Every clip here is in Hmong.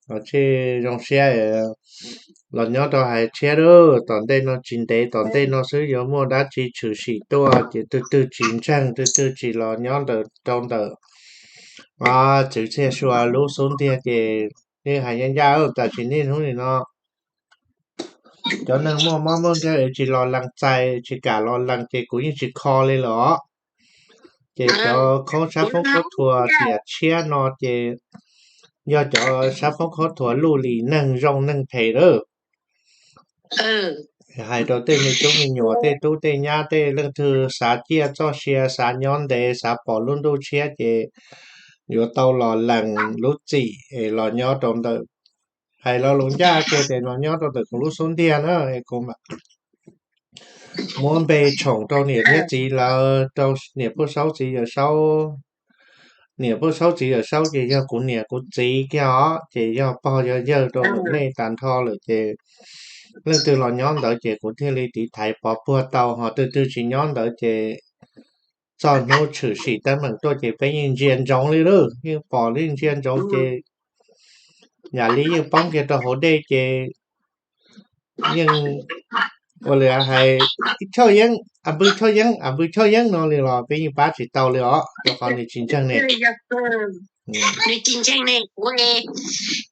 Los tsij zoo siab los nyob rau hais tshiab lawm, tom ntej no tsis ntev, tom ntej no xwb yuav muaj dab tsi tshwm sim tuaj ces twg twg tsis ntseeg, twg twg tsis los nyob ntawm rau ntawm txwv txiaj sua lub xub ntiag ces yeej hais ncaj ncaj, tam sim niaj hnub nim no cov neeg muaj mob muaj nkeeg es tsis los lees txais, tsis kam los lees ces kuv yeej tsis kho li lawm os. Ces cov khoob sab foob khaub thuas tiam tshiab no ces yog cov sab foob khaub thuas luj lim neeg zoo neeg phem lawm. Hais rau tej me tub me nyuam, tej tub tej nyab, tej leej twg xav ciaj txoj sia, xav nyob ntev, xav pom lub ntuj tshiab ces yuav tau los lees lub txim es los nyob rau ntawm, hais lo lus ncaj kiag ces los nyob rau ntawm kuv lub xub ntiag na, kuv muab npe tshoom rau niam thiab txiv lawv, rau niam Paj Saub txiv Yawm Saub. Niam Paj Saub txiv Yawm Saub ces yog kuv niam kuv txiv kiag os, ces yog pog yog yawg rau nej tas nrho lawm ces leej twg los nyob ntawd ces kuv thiaj li tiv thaiv pov puag tau, ho twg twg tsis nyob ntawd ces txog hnub tshwm sim teeb meem tuaj ces peb yeej ntsia ntsoov li lawm, yeej pom li ntsia ntsoov ces yam li yeej poob kiag rau hauv dej ces yeej ua li hais choj yeeb, a pw choj yeeb, a pw choj yeeb no li los peb yeej pab tsis tau li os, rau qhov nws tsis ntseeg ne. Nws tsis ntseeg ne, kuv,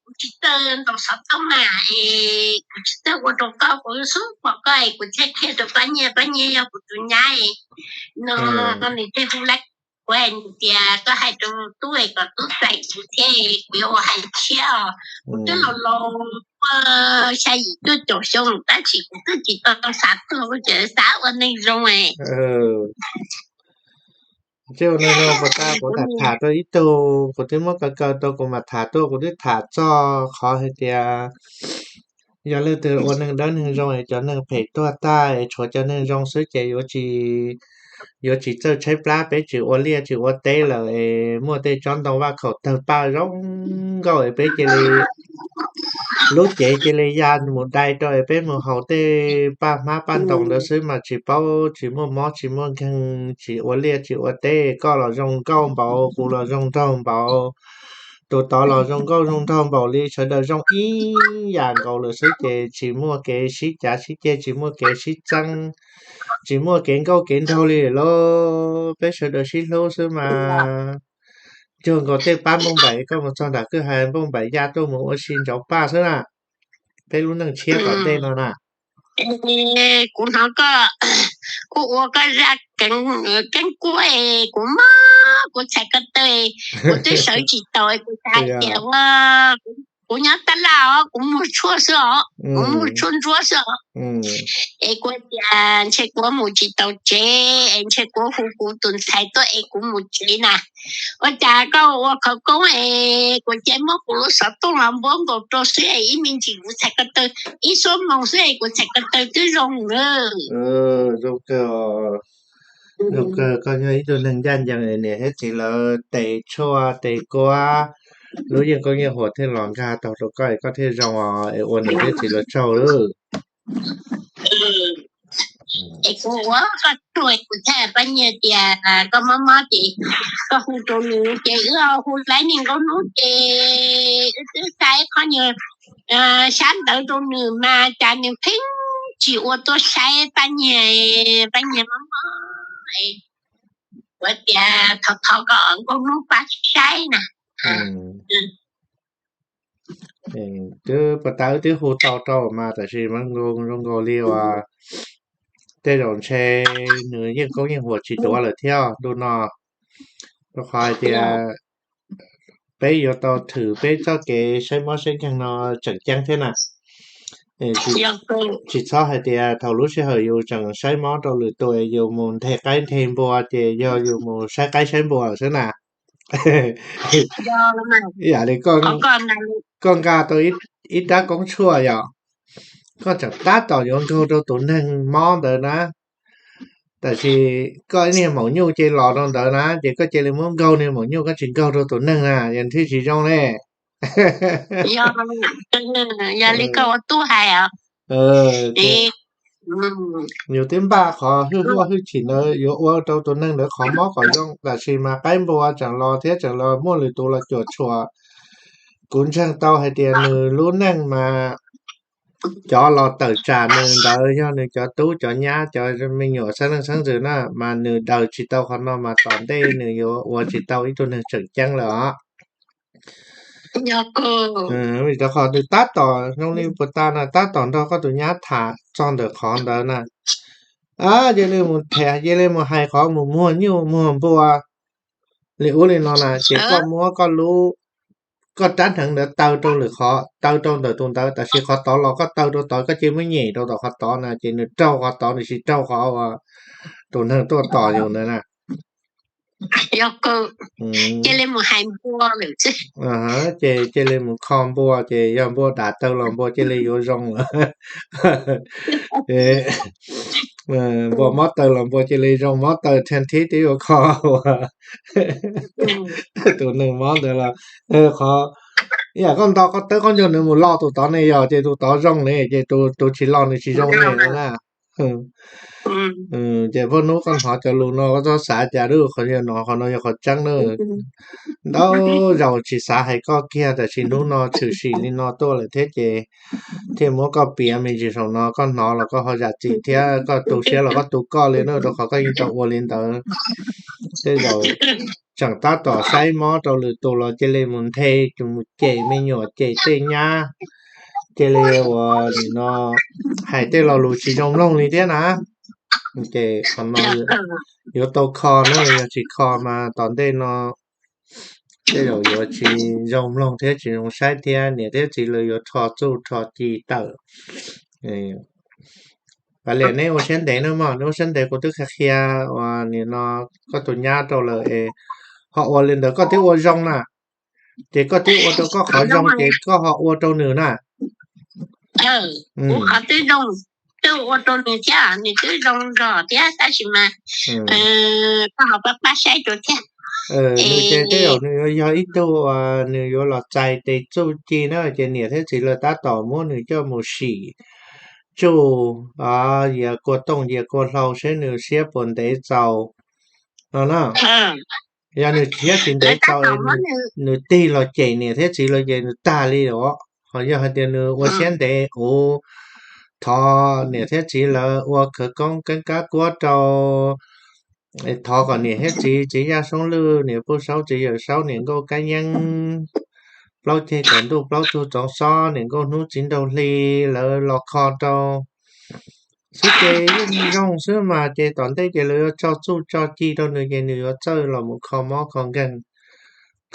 kuv tsis txawj ntaus xov tooj mas es kuv tsis txawj ua rau koj, kuv xub pom koj es kuv thiaj qhia rau pab nyiaj, pab nyiaj yog kuv tus nyab no, nws thiaj hu lawv, kuv hais tias koj hais rau tub es kom tub txais kuv thiab, kuv yuav ua hais thiab os. Kuv twb laus laus, muaj xya yim cuaj caum xyoo tab sis kuv twb tsis tau xav tuag, kuv tseem xav ua neeg zoo es. Tej ua neeg zoo puas tas, kuv tham tham rau ib tug, kuv twb muab kaw kaw rau kuv mam tham tuaj, kuv twb tham txog qhov hais tias yog leej twg ua neeg dawb neeg zoo es cov neeg phem tuag tag es tshuav cov neeg zoo xwb ces yuav tsis, yuav tsis txawj tshaib plab, peb tsis ua liaj tsis ua teb lawm es muaj tej tsob ntoo vaj khaum tawg paj zoo nkauj es peb cia li, lub cev cia li ya mus dai rau es peb mus haus tej paj hmab paj ntoos ntawd xwb mas tsis paub, tsis muaj mob tsis muaj nkeeg, tsis ua liaj tsis ua teb, koj los zoo nkauj npaum, kuv los zoo nraug npaum, tus tod los zoo nkauj zoo nraug npaum li, sawv daws zoo ib yam nkaus lawm xwb ces tsis muaj kev sib cav sib ceg, tsis muaj kev sib txeeb, tsis muaj kev nkauj kev nraug li lauj. Peb sawv daws sib hlub xwb mas. Cuag nkaus tej pab npauj npaim, koj mus txog nram kwj ha npauj npaim ya tuaj mus ua si ntsauv paj xwb na. Peb lub neej tshiab tom ntej no na. Kuv hnov koj, kuv ua koj zaj keeb kuab es kuv mob kuv txhais ko taw, kuv twb sawv tsis tau, kuv xav hais tias ua, kuv nyob tab laj os, kuv muag tshuaj xwb os, kuv muag tshuaj ntsuab xwb os. Es kuv tias ntshe kuv mus tsis tau tsev es ntshe kuv hu kuv tus ntxhais tuaj es kuv mus tsev na. Ua cas koj ua khawv koob es kuv cia muab kuv lub xov tooj los npuab nkaus rau xwb es ib me ntsis kuv txhais ko taw, ib xuab moos xwb es kuv txhais ko taw twb zoo lawm. Zoo kawg, zoo kawg, koj yog ib tug neeg ncaj ncees, niam thiab txiv lawv tes tshuaj tes kuab, lub yeej koob yeej huam thiaj los nkag tau rau koj es koj thiaj zoo os, es ua niam thiab txiv lawv tsaug lawm. Es kuv ua koj tsaug, kuv thiaj pab nyiaj tias koj mob mob ces koj hu rau nws ces wb hu laib niag nkauj hnub ces wb twb saib qhov nyuag sab ntawd rau nws mas cas nws pheej tsis ua tuaj saib pab nyiaj, pab nyiaj mob mob. Kuv tias thov thov koj nkauj hnub pab saib na. Twb puas tas wb twb hu tau rau mas tab sis mas zoo nkaus li uas tej zaum ntshe nws yeej koob yeej huam tsis duav lawm thiab ntu no, rau qhov hais tias peb yuav tau thwm peb txoj kev saib mob saib nkeeg no tseem ceeb thiab na. Tsis txhob hais tias thaum lub sij hawm yus tseem saib mob rau lwm tus yus mus nthe qaib nthe npua ces yog yus mus saib qaib saib npua xwb na. Ib yam li koj nqa tau ib rab koob tshuaj yom, koj tseem tab tom yuav nkaug rau tus neeg mob ntawd na, tab sis koj ib niag maum nyuj cia li los rau ntawd na ces koj cia li muab nkaug niag maum nyuj, koj tsis nkaug rau tus neeg na, yog thiaj tsis zoo ne. Yog li koj ua tub hais os. Yus twb npaj qhov hwj huaj hwj chim ntawd yuav ua rau tus neeg ntawd qhov mob kom zoo, tab sis mas qaib npua tseem los thiab tseem los muaj lwm tus los cuam tshuam Kuv ntseeg tau hais tias nws lub neej mas cov los tawm tsam nws ntawd yog nws cov tub cov nyab cov me nyuam xeeb leej xeeb ntxwv na, mas nws daws tsis tau qhov no mas tom ntej nws yuav ua tsis tau ib tug neeg tseem ceeb lawm os. Vim rau qhov nws tab tom zoo li puas tas na, tab tom nrog koj tus nyab tham txog ntawm qhov ntawd na. Cia li mus tham, cia li mus hais qhov mus muag nyuj muag npua li ub li no na, ces koj muab koj lub, koj rab hneev ntawd taw rau lwm qhov, taw rau ntawm tus ntawd, tab sis qhov tod los koj taw rau tod, koj cia muab nyem rau tom qhov tod na, ces nws raug qhov tod, nws tsis raug qhov uas tus neeg tuaj tos yus ntawd na. Ces cia li mus kho npua, ces yog npua dav taw los npua cia li yuav zoo lawm. Npua mob taw los npua cia li zoo mob taw thiab, thiab twb yuav kho ua tus neeg mob ntawd los qhov, ib yam koj nto koj tawb koj nrog nws mus loj tus tod ne, yog ces tus tod zoo ne, ces tus tsis loj nws tsis zoo ne na. Ces pheej hnub koj hnov cov lus no koj txhob xav cas lawm, qhov no, qhov no yog qhov tseeb na. Ntau zaus tsis xav hais koj kiag, tab sis hnub no tshwm sim li no tuaj lawm thiab ces thiaj muab koj piav me ntsis saum no, koj hnov los koj ho zam txim thiab, koj tu siab los koj tu koj li na, rau qhov koj yeej tau ua li ntawd. Tej zaum tseem tab tom saib mob rau lwm tus los cia li mus nthe, mus cem me nyuam cem tej nyab, cia li ua nim no hais tej lo lus tsis zoo mloog li thiab na. Ces qhov no yuav tau kho na, yog tsis kho mas tom ntej no tej zaum yuav tsis zoo mloog thiab tsis zoo saib thiab, niam thiab txiv lawv yuav rho txuj rho ci tawm. Kav liam neb ua siab ntev nawb mog, neb ua siab ntev, kuv twb qhia qhia uas nim no koj tus nyab rau lawm es ho ua li ntawd koj twb ua zoo na, ces koj twb ua rau koj qhov zoo ces koj ho ua rau nws na. Kuv qhov twb zoo, twb ua rau nws thiab nws twb zoo zog thiab, tab sis mas koj ho pab pab saib rau thiab. Nws ces tej zaum nws yuav yog ib tug uas nws yuav los txais tes txuj ci na, ces niam thiab txiv lawv tab tom muab nws coj mus sim tsuj, yias kua tooj yias kua hlau seb nws siab puas ntev txaus no na. Yog nws siab tsis ntev txaus es nws tig los cem niam thiab txiv lawv ces nws tag li os. Ho yog hais tias nws ua siab ntev, ua thov niam thiab txiv lawv ua khawv koob keeb kab kuab rau, thov kom niam thiab txiv, txiv Yaj Soob Lwj, niam Puj Saub, txiv Yawm Saub, niam Nkauj Kab Yeeb, plaub ceg kaum ntuj plaub tug tsoov xob, niam Nkauj Hnub, txiv Nraug Hli, lawv los kho rau xwb ces yeej zoo xwb mas, ces tom ntej ces lawv yuav tso txuj tso ci rau nws ces nws yuav txawj los mus kho mob kho nkeeg,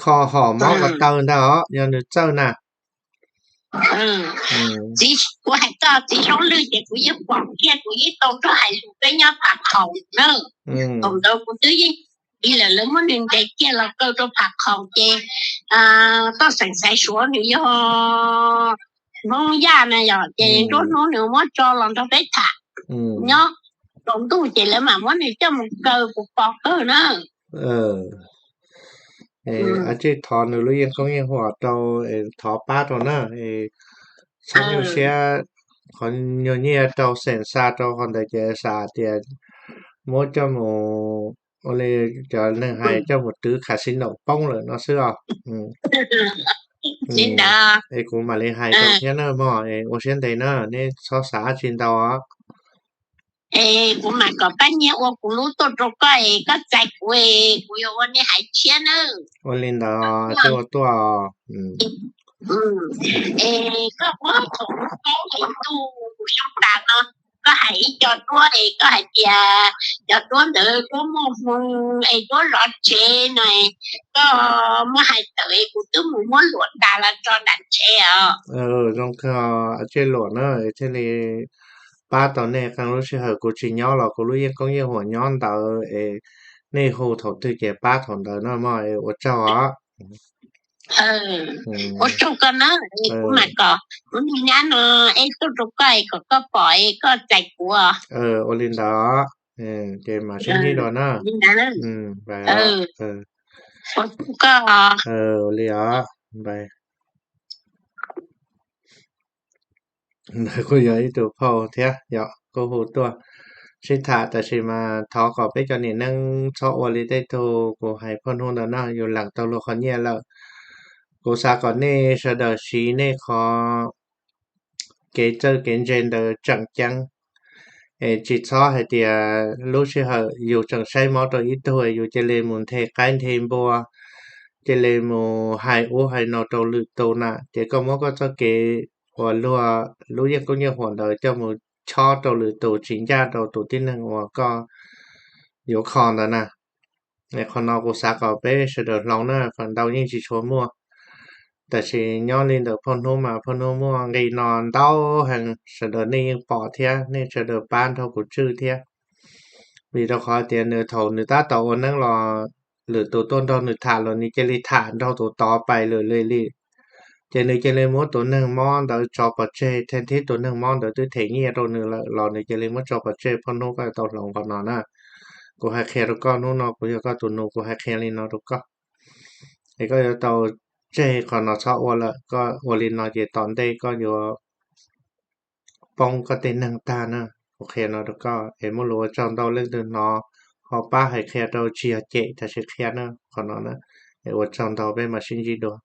kho hom mob ko taw ntag os, yog nws txawj na. Kuv hais txog txiv Soob Lwj ces kuv yeej pom kiag, kuv yeej tau nrog hais lus peb nyob Pham Khoom na. Thaum ntawd kuv twb yeej, lawv muab nws ntes kiag los kaw rau Pham Khoom ces toj xeem Xaiv Suav nws yog Hmoob Yaj na yom, ces nruab hnub nws muab tso los nrog peb tham nyob, tsaus ntuj ces lawv mam muab nws coj mus kaw, kuv pom kawg na. Ab, thov nws lub yeej koob yeej huam rau, thov pab rau na, txhob nyuaj siab, qhov nyuag nyiaj rau xeem xa rau qhov ntawd ces xav tias muab coj mus ua li cov neeg hais coj mus twv casino poob lawm no xwb os. Es kuv mam li hais rau thiab na mog, es ua siab ntev na, neb txhob xav dab tsi ntau os. Es kuv mam kom pab nyiag ua kuv lub tuaj rau koj es koj txais kuv es kuv yuav ua nej haiv tshiab nawb. Ua li ntawd thiaj ua tuaj. Es koj muab khoom paub es ntuj xyoo tas no, koj hais ib co duab es koj hais tias cov duab ntawd duab muaj hmoo es duab zov tsev no, koj muab hais tawm es kuv twb mus muab luam tas los tso nram tsev os. Zoo kawg, tsej luam na, thiaj li pab tau nej. Qee lub sij hawm kuv tsis nyob los kuv lub yeej koob yeej huam nyob ntawd es nej hu thaum twg ces pab thaum ntawd no mog, es ua tsaug os. Ua tsaug koj na, kuv mam kom kuv niag nyab no es tuaj rau koj es kom koj pom es koj txais kuv. Ua li ntawd, ces mam sib ntsib dua na. Ua tsaug koj. Ua li os. Ntawd kuj yog ib tug phauj thiab yom, kuj hu tuaj sib tham, tab sis mas thov kom peb cov niam neej txhob ua li tej tug kuv hais phauj hnub ntawd no, yus lees tau luag qhov nyiaj lawm, Kuv xav kom nej sawv daws siv nej qhov kev txawj kev ntse ntawd tseem ceeb, es tsis txhob hais tias lub sij hawm yus tseem saib mob rau ib tug yus cia li mus nthe qaib nthe npua, cia li mus hais ub hais no rau lwm tus na, ces koj muab koj txoj kev uas luag lub yeej koob yeej huam ntawd coj mus chob rau lwm tus tsis ncaj rau tus tib neeg uas koj yuav kho ntawd na. Qhov no kuv xav kom peb sawv daws hloov na, feem ntau yeej tsis tshua muaj. Tab sis nyob li ntawm phauj hnub mas phauj hnub muaj nqi no ntau heev, sawv daws nej yeej pom thiab nej sawv daws pab nrog kuv tswj thiab. Vim rau qhov tias nws thaum nws tab tom ua neeb los lwm tus tuaj nrog nws tham los nws cia li tham nrog tus tod pais lawm li li. Ces nws cia li muab tus neeg mob ntawd tso pov tseg, thiab tus neeg mob ntawd twb them nyiaj rau nws lawm los nws cia li muab tso pov tseg. Phauj hnub, koj yuav tau hloov qhov no na. Kuv hais qhia rau koj, hnub no kuv yog koj tus nus, kuv hais qhia li no rau koj, es koj yuav tau tseg qhov no txhob ua lawm. Koj ua li no ces tom ntej koj yuav poob koj tej neeg tag na. Kuv qhia no rau koj es muaj lus ua tsaug ntau, leej twg hnov ho pab hais qhia rau, tsis yog cem tab sis qhia na qhov no na. Es ua tsaug ntau, peb mam sib ntsib dua.